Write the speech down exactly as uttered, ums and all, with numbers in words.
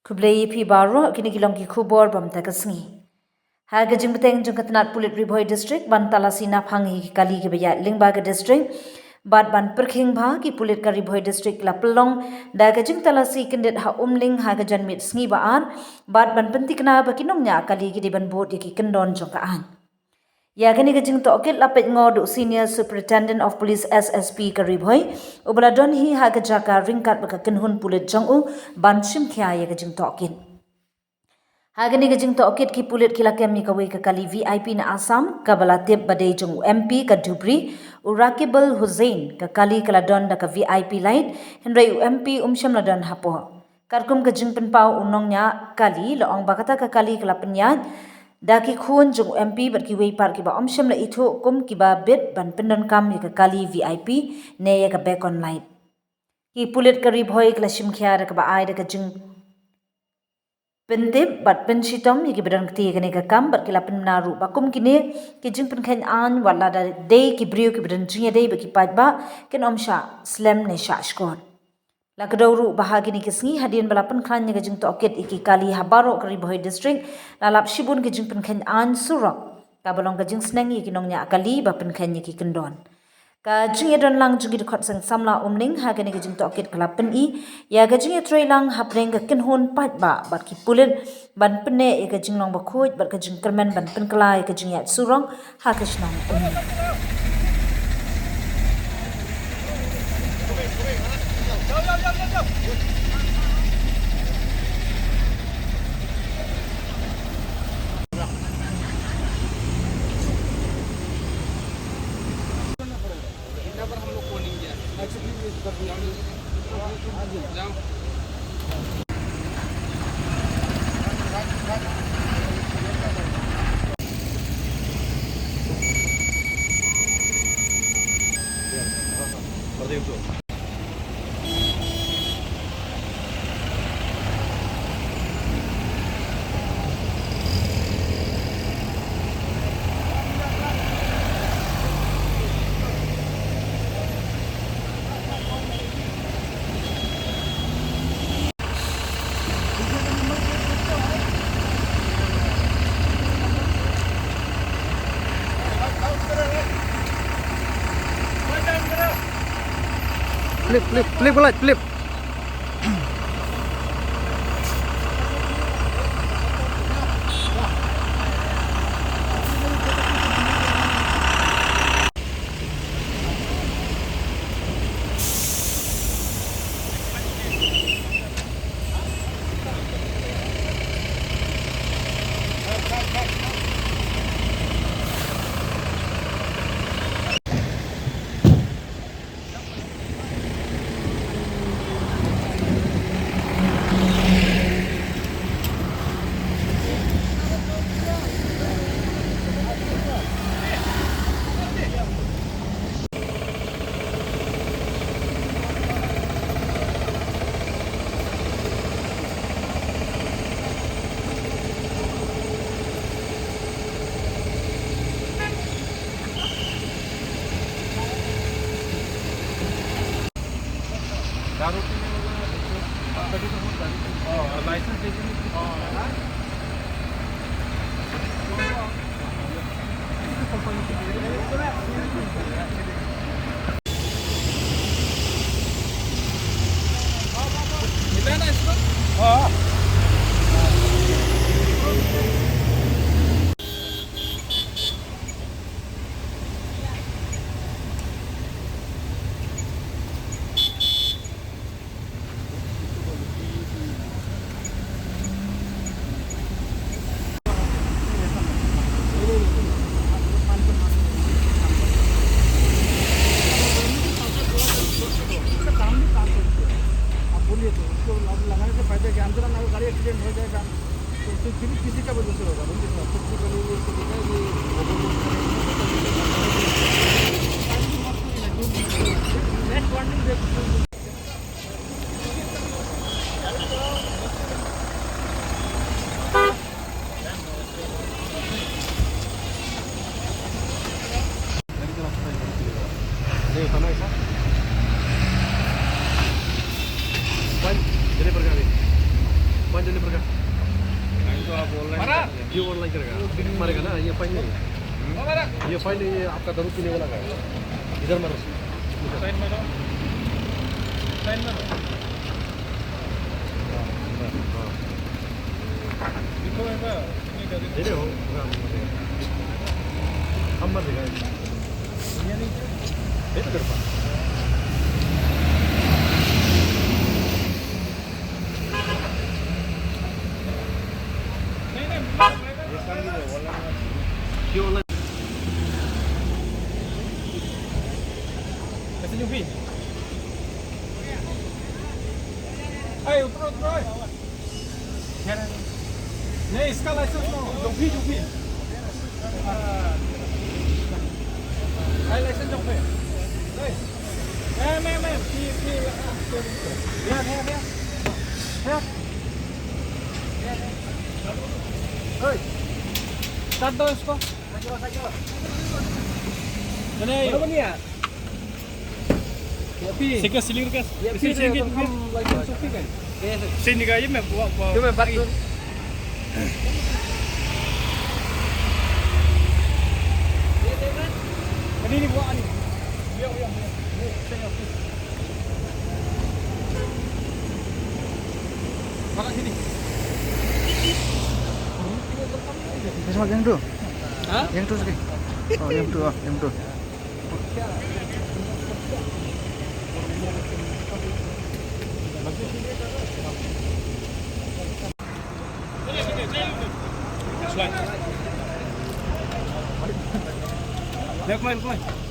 Khublei ïa phi baroh, kine ki long ki khubor ba mynta ka sngi. Ha ka jingpyrshang jong ka tnat pulit Ri Bhoi District ban talasi naphang ïa ki kali kiba ïaid lyngba ka district bad ban pyrkhing bha, ki pulit ka Ri Bhoi District la pynlong da ka jingtalasi kyndit ha Umling ha ka janmiet sngi ba ar bad ban pyntikna ba ki nongñiah kali ki dei ban bud ïa ki kyndon jong ka aiñ. Ïa kane ka jingtohkit la peit ngor da u Senior Superintendent of Police, S S P, ka Ri Bhoi, uba la don hi ha ka jaka ryngkat bad ka kynhun pulit jong u ban shim khia ïa ka jingtohkit. Ha kane ka jingtohkit, ki pulit ki la kem ïa kawei ka kali V I P na Assam, kaba la tip ba dei jong u M P ka Dhubri, u Rakibul Hussain. Ka kali ka la don da ka V I P light, hynrei u M P um shym la don hapoh. Katkum ka jingpynpaw u nongñiah kali, la ong ba kata ka kali ka la pynïaid da ki khun jong u M P bad kiwei pat kiba um shym la ithuh kum kiba bit ban pyndonkam ïa ka kali V I P ne ïa ka beacon light. Ki pulit ka Ri Bhoi ki la shim khia da kaba ai da ka jingpyntip bad pynshitom ïa kiba don kti ïa kane ka kam, bad ki la pynbna ruh ba kum kine ki jingpynkheiñ aiñ, wat la da dei ki briew kiba don jingïadei bad ki paidbah, kin ym shah slem ne shah shkor. La kdew ruh ba ha kine ki sngi hadien ba la pynkhlaiñ ïa ka jingtohkit ïa ki kali ha baroh ka Ri Bhoi District, la lap shibun ki jingpynkheiñ aiñ surok, kaba long ka jingsneng ïa ki nongñiah kali ba pynkheiñ ïa ki kyndon. Ka jingïadon lang jong ki dkhot seng samla Umling ha kane ka jingtohkit ka la pyni ïa ka jingïatreilang hapdeng ka kynhun paidbah bad ki pulit ban pynneh ïa ka jinglong bakhuid bad ka jingkyrmen ban pynkylla ïa ka jingïaid surok ha ka shnong Umling. Flip, flip, flip, flip. दारू पीने वाला है, तो आपका भी तो बहुत दारू पीने वाला है। लाइसेंस देके नहीं पीता है। आप बोलिए तो उसको अब लगाने से फायदा क्या? हम तो ना गाड़ी एक्सीडेंट हो जाएगा, तो फिर किसी का वजह से होगा। लेने पड़ेगा। नहीं तो आप ऑनलाइन कर देंगे। ये ऑनलाइन करेगा, मारेगा ना, ये फाइन नहीं है। ये फाइन नहीं है, आपका दारू पीने वाला का है। इधर मारो। साइन मारो। साइन मारो। हाँ, हाँ। दे दे, हो, हो गया, हो गया। हम मर जाएगा। ये नहीं। दे दे तेरे पास। नहीं, इसका लाइसेंस लो। जो भी, जो भी। ए, लाइसेंस जो भी। ए, ए, ए, ए, पी, पी, भैया, भैया, भैया। भैया। ए, काट दो इसको। नहीं। Sika siling ka. Sini ka, ini ka, ini ka, ini ka. Ini, ini buat ni. Biar, biar, biar. Biar, biar, biar. Makan sini. Yang tu. Ha? Yang tu sikit. Oh, yang tu, ah, yang tu. Come on, come on.